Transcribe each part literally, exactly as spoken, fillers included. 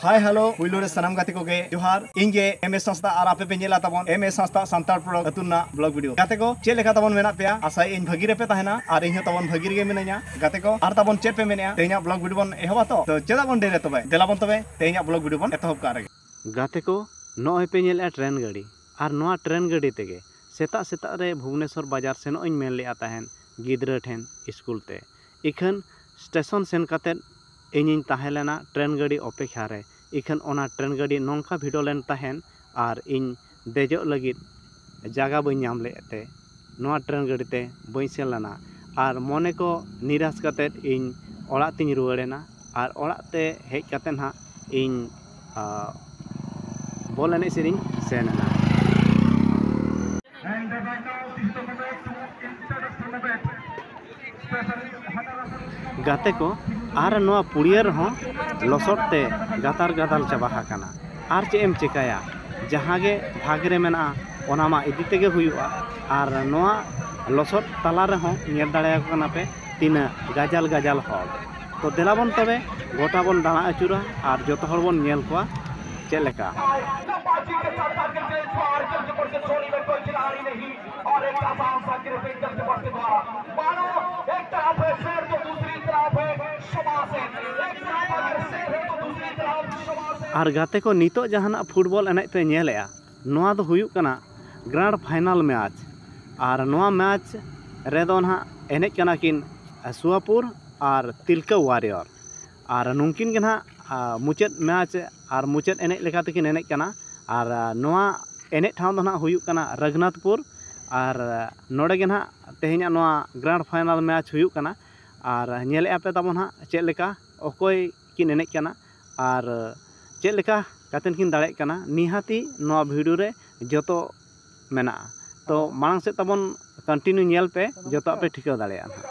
Hi hello, ᱯᱩᱭᱞᱩ ᱨᱮ ᱥᱟᱱᱟᱢ ᱜᱟᱛᱮ ᱠᱚᱜᱮ ᱡᱚᱦᱟᱨ᱾ ᱤᱧ ᱜᱮ ᱮᱢ ᱮᱥ ᱦᱟᱸᱥᱫᱟ ᱟᱨ ᱟᱯᱮ ᱯᱮ ᱧᱮᱞᱟ ᱛᱟᱵᱚᱱ ᱮᱢ ᱮᱥ ᱦᱟᱸᱥᱫᱟ ᱥᱟᱱᱛᱟᱲ ᱯᱚᱨᱚᱵᱽ ᱟᱹᱛᱩ ᱨᱮᱱᱟᱜ ᱵᱞᱚᱜ ᱵᱷᱤᱰᱤᱭᱳ᱾ ᱜᱟᱛᱮ ᱠᱚ, ᱪᱮᱫ ᱞᱮᱠᱟ ᱛᱟᱵᱚᱱ ᱢᱮᱱᱟᱜ ᱯᱮᱭᱟ? ᱟᱥᱟᱭᱟᱹᱧ ᱵᱷᱟᱹᱜᱤ ᱨᱮᱯᱮ ᱛᱟᱦᱮᱱᱟ ᱟᱨ ᱤᱧ ᱦᱚᱸ ᱛᱟᱵᱚᱱ ᱵᱷᱟᱹᱜᱤ ᱨᱮᱜᱮ ᱢᱤᱱᱟᱹᱧᱟ᱾ ᱜᱟᱛᱮ ᱠᱚ, ᱟᱨ ᱛᱟᱵᱚᱱ ᱪᱮᱫ ᱯᱮ ᱢᱮᱱᱮᱜᱼᱟ? ᱛᱮᱦᱮᱧᱟᱜ ᱵᱞᱚᱜ ᱵᱷᱤᱰᱤᱭᱳ ᱵᱚᱱ ᱮᱦᱚᱵᱟ ᱛᱚ? ᱛᱚ ᱪᱮᱫᱟᱜ ᱵᱚᱱ ᱰᱮᱨᱤᱭᱟ ᱛᱚᱵᱮ? ᱫᱮᱞᱟ ᱵᱚᱱ ᱛᱚᱵᱮ ᱛᱮᱦᱮᱧᱟᱜ ᱵᱞᱚᱜ ᱵᱷᱤᱰᱤᱭᱳ ᱵᱚᱱ ᱮᱛᱚᱦᱚᱵ ᱠᱟᱜ ᱨᱮᱜᱮ᱾ ᱜᱟᱛᱮ ᱠᱚ, ᱱᱚᱜᱼᱚᱭ ᱯᱮ ᱧᱮᱞᱮᱜᱼᱟ ᱴᱨᱮᱱ ᱜᱟᱹᱰᱤ, ᱟᱨ ᱱᱚᱣᱟ ᱴᱨᱮᱱ ᱜᱟᱹᱰᱤ ᱛᱮᱜᱮ ᱥᱮᱛᱟᱜ ᱥᱮᱛᱟᱜ ᱨᱮ ᱵᱷᱩᱵᱽᱱᱮᱥᱚᱨ ᱵᱟᱡᱟᱨ ᱥᱮᱱᱚᱜ ᱤᱧ ᱢᱮᱱ ᱞᱮᱜᱼᱟ ᱛᱟᱦᱮᱱ ᱜᱤᱫᱽᱨᱟᱹ ᱴᱷᱮᱱ ᱥᱠᱩᱞ ᱛᱮ᱾ ᱤᱠᱷᱟᱹᱱ ᱥᱴᱮᱥᱚᱱ ᱥᱮᱱ ᱠᱟᱛᱮᱫ ᱤᱧᱤᱧ ᱛᱟᱦᱮᱸ ᱞᱮᱱᱟ ᱴᱨᱮᱱ ᱜᱟᱹᱰᱤ ᱚᱯᱮᱠᱷᱟ ᱨᱮ᱾ ᱤᱠᱷᱟᱹᱱ ᱚᱱᱟ ᱴᱨᱮᱱ ᱜᱟᱹᱰᱤ ᱱᱚᱝᱠᱟ ᱵᱷᱤᱲᱚ ᱞᱮᱱ ᱛᱟᱦᱮᱱ ᱟᱨ ᱤᱧ ᱫᱮᱡᱚᱜ ᱞᱟᱹᱜᱤᱫ ᱡᱟᱭᱜᱟ ᱵᱟᱹᱧ ᱧᱟᱢ ᱞᱮᱫ ᱛᱮ ᱱᱚᱣᱟ ᱴᱨᱮᱱ ᱜᱟᱹᱰᱤ ᱛᱮ ᱵᱟᱹᱧ ᱥᱮᱱ ᱞᱮᱱᱟ᱾ ᱟᱨ ᱢᱚᱱᱮ ᱠᱚ ᱱᱤᱨᱟᱥ ᱠᱟᱛᱮᱫ ᱤᱧ ᱚᱲᱟᱜ ᱛᱤᱧ ᱨᱩᱣᱟᱹᱲᱮᱱᱟ᱾ ᱟᱨ ᱚᱲᱟᱜ ᱛᱮ ᱦᱮᱡ ᱠᱟᱛᱮᱫ ᱱᱟᱦᱟᱜ ᱤᱧ, ᱟ, ᱵᱚᱞ ᱮᱱᱮᱡ ᱥᱮᱫ ᱤᱧ ᱥᱮᱱ ᱮᱱᱟ᱾ ᱜᱟᱛᱮ ᱠᱚ, ᱟᱨ ᱱᱚᱣᱟ ᱯᱩᱲᱤᱭᱟᱹ ᱨᱮᱦᱚᱸ ᱞᱚᱥᱚᱫ ᱛᱮ ᱜᱟᱛᱟᱨ ᱜᱟᱫᱟᱞ ᱪᱟᱵᱟ ᱟᱠᱟᱱᱟ᱾ ᱟᱨ ᱪᱮᱫ ᱮᱢ ᱪᱮᱠᱟᱭᱟ, ᱡᱟᱦᱟᱸ ᱜᱮ ᱵᱷᱟᱜᱽ ᱨᱮ ᱢᱮᱱᱟᱜᱼᱟ, ᱚᱱᱟ ᱢᱟ ᱤᱫᱤ ᱛᱮᱜᱮ ᱦᱩᱭᱩᱜᱼᱟ᱾ ᱟᱨ ᱱᱚᱣᱟ ᱞᱚᱥᱚᱫ ᱛᱟᱞᱟ ᱨᱮᱦᱚᱸ ᱧᱮᱞ ᱫᱟᱲᱮᱭᱟᱠᱚ ᱠᱟᱱᱟ ᱯᱮ ᱛᱤᱱᱟᱹᱜ ᱜᱟᱡᱟᱞ ᱜᱟᱡᱟᱞ ᱦᱚᱲ᱾ ᱛᱚ ᱫᱮᱞᱟ ᱵᱚᱱ ᱛᱚᱵᱮ ᱜᱚᱴᱟ ᱵᱚᱱ ᱫᱟᱬᱟ ᱟᱹᱪᱩᱨᱟ ᱟᱨ ᱡᱚᱛᱚ ᱦᱚᱲ ᱵᱚᱱ ᱧᱮᱞ ᱠᱚᱣᱟ ᱪᱮᱫ ᱞᱮᱠᱟ᱾ ᱟᱨ ᱜᱟᱛᱮ ᱠᱚ, ᱱᱤᱛᱚᱜ ᱡᱟᱦᱟᱱᱟᱜ ᱯᱷᱩᱴᱵᱚᱞ ᱮᱱᱮᱡ ᱯᱮ ᱧᱮᱞᱮᱜᱼᱟ, ᱱᱚᱣᱟ ᱫᱚ ᱦᱩᱭᱩᱜ ᱠᱟᱱᱟ ᱜᱨᱟᱱᱰ ᱯᱷᱟᱭᱱᱟᱞ ᱢᱮᱪ᱾ ᱟᱨ ᱱᱚᱣᱟ ᱢᱮᱪ ᱨᱮᱫᱚ ᱱᱟᱦᱟᱜ ᱮᱱᱮᱡ ᱠᱟᱱᱟ ᱠᱤᱱ ᱥᱩᱣᱟᱯᱩᱨ ᱟᱨ ᱛᱤᱞᱠᱟᱹ ᱣᱟᱨᱤᱭᱚᱨ᱾ ᱟᱨ ᱱᱩᱝᱠᱤᱱ ᱜᱮ ᱱᱟᱦᱟᱜ, ᱟ, ᱢᱩᱪᱟᱹᱫ ᱢᱮᱪ ᱟᱨ ᱢᱩᱪᱟᱹᱫ ᱮᱱᱮᱡ ᱞᱮᱠᱟ ᱛᱮᱠᱤᱱ ᱮᱱᱮᱡ ᱠᱟᱱᱟ᱾ ᱟᱨ, ᱟ, ᱱᱚᱣᱟ ᱮᱱᱮᱡ ᱴᱷᱟᱶ ᱫᱚ ᱱᱟᱦᱟᱜ ᱦᱩᱭᱩᱜ ᱠᱟᱱᱟ ᱨᱟᱹᱜᱷᱩᱱᱟᱛᱷᱯᱩᱨ᱾ ᱟᱨ, ᱟ, ᱱᱚᱰᱮ ᱜᱮ ᱱᱟᱦᱟᱜ ᱛᱮᱦᱮᱧᱟᱜ ᱱᱚᱣᱟ ᱜᱨᱟᱱᱰ ᱯᱷᱟᱭᱱᱟᱞ ᱢᱮᱪ ᱦᱩᱭᱩᱜ ᱠᱟᱱᱟ᱾ ᱟᱨ ᱧᱮᱞᱮᱫᱼᱟ ᱯᱮ ᱛᱟᱵᱚᱱ ᱦᱟᱸᱜ ᱪᱮᱫ ᱞᱮᱠᱟ ᱚᱠᱚᱭ ᱠᱤᱱ ᱮᱱᱮᱡ ᱠᱟᱱᱟ ᱟᱨ ᱪᱮᱫ ᱞᱮᱠᱟ ᱠᱟᱛᱮᱫ ᱠᱤᱱ ᱫᱟᱲᱮᱭᱟᱜ ᱠᱟᱱᱟ᱾ ᱱᱤᱦᱟᱹᱛᱤ ᱱᱚᱣᱟ ᱵᱷᱤᱰᱤᱭᱳ ᱨᱮ ᱡᱚᱛᱚ ᱢᱮᱱᱟᱜᱼᱟ᱾ ᱛᱚ ᱢᱟᱲᱟᱝ ᱥᱮᱫ ᱛᱟᱵᱚᱱ ᱠᱚᱱᱴᱤᱱᱤᱭᱩ ᱧᱮᱞ ᱯᱮ, ᱡᱚᱛᱚᱣᱟᱜ ᱯᱮ ᱴᱷᱤᱠᱟᱹ ᱫᱟᱲᱮᱭᱟᱜᱼᱟ ᱱᱟᱦᱟᱜ᱾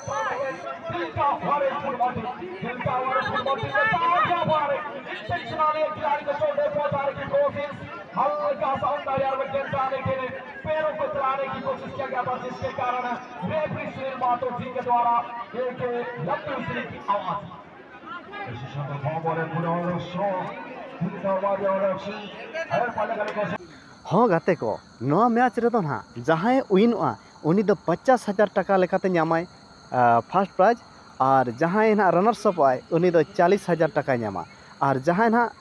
चलाने की कोशिश किया गया था, जिसके कारण रेफरी सुनील माथुर सिंह के द्वारा एक लंबी विसिल की आवाज। ᱦᱚᱸ ᱜᱟᱛᱮ ᱠᱚ, ᱱᱚᱣᱟ ᱢᱮᱪ ᱨᱮᱫᱚ ᱱᱟᱦᱟᱜ ᱡᱟᱦᱟᱸᱭᱮ ᱩᱭᱤᱱᱚᱜᱼᱟ, ᱩᱱᱤ ᱫᱚ ᱯᱚᱧᱪᱟᱥ ᱦᱟᱡᱟᱨ ᱴᱟᱠᱟ ᱞᱮᱠᱟᱛᱮ ᱧᱟᱢᱟᱭ ᱯᱷᱟᱥᱴ ᱯᱨᱟᱭᱤᱡᱽ, ᱟᱨ ᱡᱟᱦᱟᱸᱭ ᱱᱟᱦᱟᱜ ᱨᱟᱱᱟᱨᱥ ᱟᱯᱚᱜᱼᱟᱭ, ᱩᱱᱤ ᱫᱚ ᱪᱟᱞᱤᱥ ᱦᱟᱡᱟᱨ ᱴᱟᱠᱟᱭ ᱧᱟᱢᱟ, ᱟᱨ ᱡᱟᱦᱟᱸᱭ ᱱᱟᱦᱟᱜ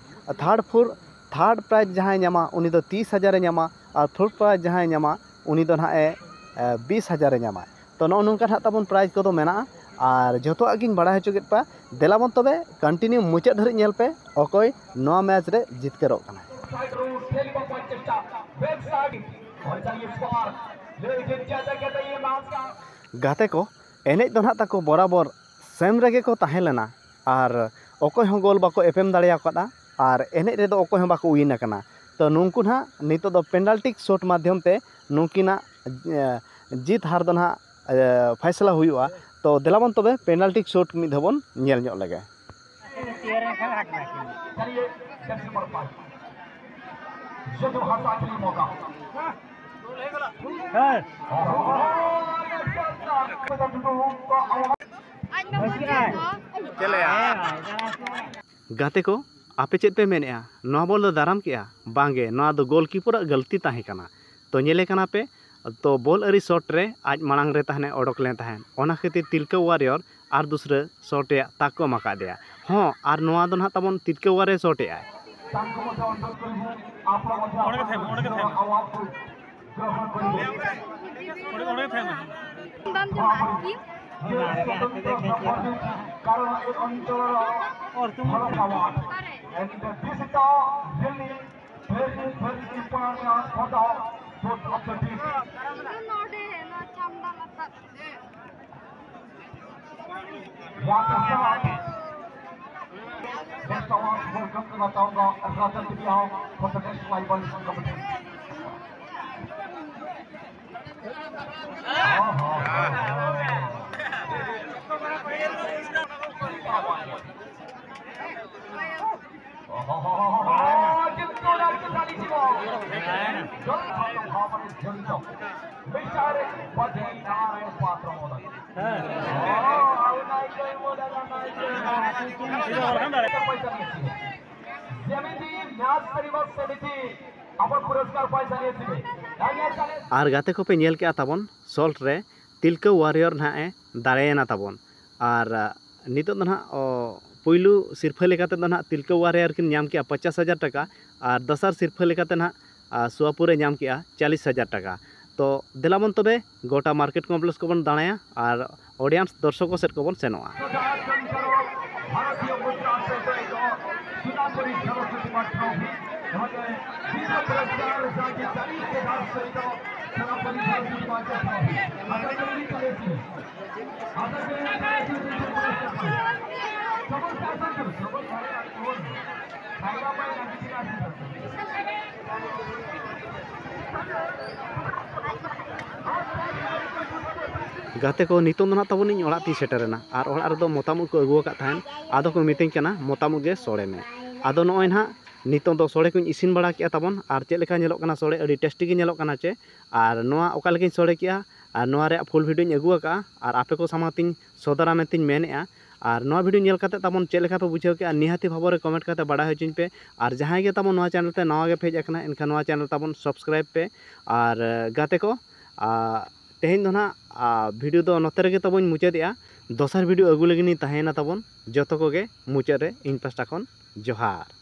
ᱛᱷᱟᱨᱰ ᱯᱷᱳᱨ ᱛᱷᱟᱨᱰ ᱯᱨᱟᱭᱤᱡᱽ ᱡᱟᱦᱟᱸᱭ ᱧᱟᱢᱟ, ᱩᱱᱤ ᱫᱚ ᱛᱤᱨᱤᱥ ᱦᱟᱡᱟᱨᱮ ᱧᱟᱢᱟ, ᱟᱨ ᱯᱷᱳᱨᱛᱷ ᱯᱨᱟᱭᱤᱡᱽ ᱡᱟᱦᱟᱸᱭ ᱧᱟᱢᱟ, ᱩᱱᱤ ᱫᱚ ᱱᱟᱦᱟᱜ ᱮ ᱵᱤᱥ ᱦᱟᱡᱟᱨᱮ ᱧᱟᱢᱟ᱾ ᱛᱚ, ᱱᱚᱜᱼᱚ ᱱᱚᱝᱠᱟ ᱱᱟᱦᱟᱜ ᱛᱟᱵᱚᱱ ᱯᱨᱟᱭᱤᱡᱽ ᱠᱚᱫᱚ ᱢᱮᱱᱟᱜᱼᱟ᱾ ᱟᱨ ᱡᱚᱛᱚᱣᱟᱜ ᱜᱤᱧ ᱵᱟᱲᱟᱭ ᱦᱚᱪᱚ ᱠᱮᱫ ᱯᱮᱭᱟ᱾ ᱫᱮᱞᱟ ᱵᱚᱱ ᱛᱚᱵᱮ ᱠᱚᱱᱴᱤᱱᱤᱭᱩ ᱢᱩᱪᱟᱹᱫ ᱫᱷᱟᱹᱨᱤᱡ ᱧᱮᱞ ᱯᱮ, ᱚᱠᱚᱭ ᱱᱚᱣᱟ ᱢᱮᱪ ᱨᱮ ᱡᱤᱛᱠᱟᱹᱨᱚᱜ ᱠᱟᱱᱟᱭ᱾ ᱜᱟᱛᱮ ᱠᱚ, ᱮᱱᱮᱡ ᱫᱚ ᱱᱟᱦᱟᱜ ᱛᱟᱠᱚ ᱵᱚᱨᱟᱵᱚᱨ ᱥᱮᱢ ᱨᱮᱜᱮ ᱠᱚ ᱛᱟᱦᱮᱸ ᱞᱮᱱᱟ ᱟᱨ ᱚᱠᱚᱭ ᱦᱚᱸ ᱜᱳᱞ ᱵᱟᱠᱚ ᱮᱯᱮᱢ ᱫᱟᱲᱮ ᱟᱠᱟᱫᱼᱟ ᱟᱨ ᱮᱱᱮᱡ ᱨᱮᱫᱚ ᱚᱠᱚᱭ ᱦᱚᱸ ᱵᱟᱠᱚ ᱩᱭᱤᱱ ᱟᱠᱟᱱᱟ᱾ ᱛᱚ, ᱱᱩᱝᱠᱩ ᱱᱟᱦᱟᱜ ᱱᱤᱛᱚᱜ ᱫᱚ ᱯᱮᱱᱟᱞᱴᱤ ᱥᱳᱴ ᱢᱟᱫᱽᱫᱷᱚᱢ ᱛᱮ ᱱᱩᱝᱠᱤᱱᱟᱜ, ᱮ, ᱡᱤᱛ ᱦᱟᱨ ᱫᱚ ᱱᱟᱦᱟᱜ, ᱮ, ᱯᱷᱟᱭᱥᱟᱞᱟ ᱦᱩᱭᱩᱜᱼᱟ᱾ ᱛᱚ, ᱫᱮᱞᱟ ᱵᱚᱱ ᱛᱚᱵᱮ ᱯᱮᱱᱟᱞᱴᱤ ᱥᱳᱴ ᱢᱤᱫ ᱫᱷᱟᱣ ᱵᱚᱱ ᱧᱮᱞ ᱧᱚᱜ ᱞᱮᱜᱮ᱾ ᱜᱟᱛᱮ ᱠᱚ, ᱟᱯᱮ ᱪᱮᱫ ᱯᱮ ᱢᱮᱱᱮᱜᱼᱟ? ᱱᱚᱣᱟ ᱵᱚᱞ ᱫᱚ ᱫᱟᱨᱟᱢ ᱠᱮᱜᱼᱟ? ᱵᱟᱝᱜᱮ, ᱱᱚᱣᱟ ᱫᱚ ᱜᱳᱞᱠᱤᱯᱟᱨᱟᱜ ᱜᱟᱹᱞᱛᱤ ᱛᱟᱦᱮᱸ ᱠᱟᱱᱟ᱾ ᱛᱚ, ᱧᱮᱞᱮ ᱠᱟᱱᱟ ᱯᱮ, ᱛᱚ, ᱵᱚᱞ ᱟᱹᱨᱤ ᱥᱚᱴ ᱨᱮ ᱟᱡ ᱢᱟᱲᱟᱝ ᱨᱮ ᱛᱟᱦᱮᱱᱮ ᱚᱰᱚᱠ ᱞᱮᱱ ᱛᱟᱦᱮᱸᱫ, ᱚᱱᱟ ᱠᱷᱟᱹᱛᱤᱨ ᱛᱤᱞᱠᱟᱹ ᱣᱟᱨᱤᱭᱚᱨ ᱟᱨ ᱫᱩᱥᱨᱟᱹ ᱥᱚᱴ ᱨᱮᱭᱟᱜ ᱛᱟᱠ ᱠᱚ ᱮᱢ ᱟᱠᱟᱫᱮᱭᱟ᱾ ᱦᱚᱸ, ᱟᱨ ᱱᱚᱣᱟ ᱫᱚ ᱱᱟᱦᱟᱜ ᱛᱟᱵᱚᱱ ᱛᱤᱞᱠᱟᱹ ᱣᱟᱨᱤᱭᱚᱨ ᱥᱚᱴ ᱮᱜᱼᱟᱭ᱾ ᱚᱸᱰᱮ ᱜᱮ ᱛᱟᱦᱮᱸ ᱢᱮ, ᱚᱸᱰᱮ ᱜᱮ ᱛᱟᱦᱮᱸ ᱢᱮ᱾ ᱚᱸᱰᱮ, ᱚᱸᱰᱮ ᱜᱮ ᱛᱟᱦᱮᱸ ᱢᱮ᱾ ᱵᱟᱢ ᱡᱚᱢᱟ ᱟᱨᱠᱤ? ᱚᱨ ᱛᱩᱢ᱾ ᱱᱚᱰᱮ, ᱱᱚᱣᱟ ᱪᱟᱢᱰᱟ ᱞᱟᱛᱟᱨ᱾ What a shot! Best of all, welcome to Natanga, Ratan Tibiao for the next live ball competition. ଯେମିତି ମ୍ୟାଚ୍ କରିବା ସେମିତି ଆପଣ ପୁରସ୍କାର ପାଇସାରିଥିବେ। ᱟᱨ ᱜᱟᱛᱮ ᱠᱚᱯᱮ ᱧᱮᱞ ᱠᱮᱜᱼᱟ ᱛᱟᱵᱚᱱ ᱥᱚᱞᱴ ᱨᱮ ᱛᱤᱞᱠᱟᱹ ᱣᱟᱨᱤᱭᱚᱨ ᱱᱟᱦᱟᱜ ᱮ ᱫᱟᱲᱮᱭᱮᱱᱟ ᱛᱟᱵᱚᱱ᱾ ᱟᱨ ᱱᱤᱛᱚᱜ ᱫᱚ ᱱᱟᱦᱟᱜ ᱯᱩᱭᱞᱩ ᱥᱤᱨᱯᱷᱟᱹ ᱞᱮᱠᱟᱛᱮ ᱫᱚ ᱱᱟᱦᱟᱜ ᱛᱤᱞᱠᱟᱹ ᱣᱟᱨᱤᱭᱚᱨ ᱠᱤᱱ ᱧᱟᱢ ᱠᱮᱜᱼᱟ ᱯᱚᱧᱪᱟᱥ ᱦᱟᱡᱟᱨ ᱴᱟᱠᱟ᱾ ᱟᱨ ᱫᱚᱥᱟᱨ ᱥᱤᱨᱯᱷᱟᱹ ᱞᱮᱠᱟᱛᱮ ᱱᱟᱦᱟᱜ ᱥᱩᱣᱟᱯᱩᱨᱮ ᱧᱟᱢ ᱠᱮᱜᱼᱟ ᱪᱟᱞᱤᱥ ᱦᱟᱡᱟᱨ ᱴᱟᱠᱟ᱾ ᱛᱚ ᱫᱮᱞᱟ ᱵᱚᱱ ᱛᱚᱵᱮ ᱜᱚᱴᱟ ᱢᱟᱨᱠᱮᱴ ᱠᱚᱢᱯᱞᱮᱠᱥ ᱠᱚᱵᱚᱱ ᱫᱟᱬᱟᱭᱟ ᱟᱨ ᱚᱰᱤᱭᱮᱱᱥ ᱫᱚᱨᱥᱚᱠ ᱠᱚ ᱥᱮᱫ ᱠᱚᱵᱚᱱ ᱥᱮᱱᱚᱜᱼᱟ᱾ ᱜᱟᱛᱮ ᱠᱚ, ᱱᱤᱛᱚᱝ ᱫᱚ ᱱᱟᱦᱟᱜ ᱛᱟᱵᱚᱱ ᱤᱧ ᱚᱲᱟᱜ ᱛᱤᱧ ᱥᱮᱴᱮᱨᱮᱱᱟ ᱟᱨ ᱚᱲᱟᱜ ᱨᱮᱫᱚ ᱢᱚᱛᱟᱢ ᱩᱫ ᱠᱚ ᱟᱹᱜᱩ ᱟᱠᱟᱫ ᱛᱟᱦᱮᱸᱫ᱾ ᱟᱫᱚ ᱠᱚ ᱢᱤᱛᱟᱹᱧ ᱠᱟᱱᱟ, "ᱢᱚᱛᱟᱢ ᱩᱫ ᱜᱮ ᱥᱚᱲᱮ ᱢᱮ᱾" ᱟᱫᱚ ᱱᱚᱜᱼᱚᱭ ᱱᱟᱦᱟᱜ ᱱᱤᱛᱚᱝ ᱫᱚ ᱥᱚᱲᱮ ᱠᱚᱧ ᱤᱥᱤᱱ ᱵᱟᱲᱟ ᱠᱮᱜᱼᱟ ᱛᱟᱵᱚᱱ᱾ ᱟᱨ ᱪᱮᱫ ᱞᱮᱠᱟ ᱧᱮᱞᱚᱜ ᱠᱟᱱᱟ ᱥᱚᱲᱮ? ᱟᱹᱰᱤ ᱴᱮᱥᱴᱤ ᱜᱮ ᱧᱮᱞᱚᱜ ᱠᱟᱱᱟ ᱪᱮ? ᱟᱨ ᱱᱚᱣᱟ ᱚᱠᱟ ᱞᱮᱠᱟᱧ ᱥᱚᱲᱮ ᱠᱮᱜᱼᱟ ᱟᱨ ᱱᱚᱣᱟ ᱨᱮᱭᱟᱜ ᱯᱷᱩᱞ ᱵᱷᱤᱰᱤᱭᱳᱧ ᱟᱹᱜᱩ ᱟᱠᱟᱫᱼᱟ ᱟᱨ ᱟᱯᱮ ᱠᱚ ᱥᱟᱢᱟᱝ ᱛᱤᱧ ᱥᱚᱫᱚᱨᱟ ᱢᱮᱱᱛᱤᱧ ᱢᱮᱱᱮᱫᱼᱟ᱾ ᱟᱨ ᱱᱚᱣᱟ ᱵᱷᱤᱰᱤᱭᱳ ᱧᱮᱞ ᱠᱟᱛᱮ ᱛᱟᱵᱚᱱ ᱪᱮᱫ ᱞᱮᱠᱟ ᱯᱮ ᱵᱩᱡᱷᱟᱹᱣ ᱠᱮᱜᱼᱟ, ᱱᱤᱦᱟᱹᱛᱤ ᱵᱷᱟᱵᱚᱨᱮ ᱠᱚᱢᱮᱱᱴ ᱠᱟᱛᱮ ᱵᱟᱲᱟᱭ ᱦᱚᱪᱚᱧ ᱯᱮ᱾ ᱟᱨ ᱡᱟᱦᱟᱸᱭ ᱜᱮ ᱛᱟᱵᱚᱱ ᱱᱚᱣᱟ ᱪᱮᱱᱮᱞ ᱛᱮ ᱱᱟᱣᱟ ᱜᱮ ᱯᱮ ᱦᱮᱡ ᱟᱠᱟᱱᱟ, ᱮᱱᱠᱷᱟᱱ ᱱᱚᱣᱟ ᱪᱮᱱᱮᱞ ᱛᱟᱵᱚᱱ ᱥᱟᱵᱥᱠᱨᱟᱭᱤᱵ ᱯᱮ᱾ ᱟᱨ ᱜᱟᱛᱮ ᱠᱚ, ᱟᱨ ᱛᱮᱦᱮᱧ ᱫᱚ ᱱᱟᱦᱟᱜ ᱵᱷᱤᱰᱤᱭᱳ ᱫᱚ ᱱᱚᱛᱮ ᱨᱮᱜᱮ ᱛᱟᱵᱚᱧ ᱢᱩᱪᱟᱹᱫᱮᱜᱼᱟ᱾ ᱫᱚᱥᱟᱨ ᱵᱷᱤᱰᱤᱭᱳ ᱟᱹᱜᱩ ᱞᱟᱹᱜᱤᱫ ᱤᱧ ᱛᱟᱦᱮᱸᱭᱮᱱᱟ ᱛᱟᱵᱚᱱ᱾ ᱡᱚᱛᱚ ᱠᱚᱜᱮ ᱢᱩᱪᱟᱹᱫ ᱨᱮ ᱤᱧ ᱯᱟᱥᱴᱟ ᱠᱷᱚᱱ ᱡᱚᱦᱟᱨ᱾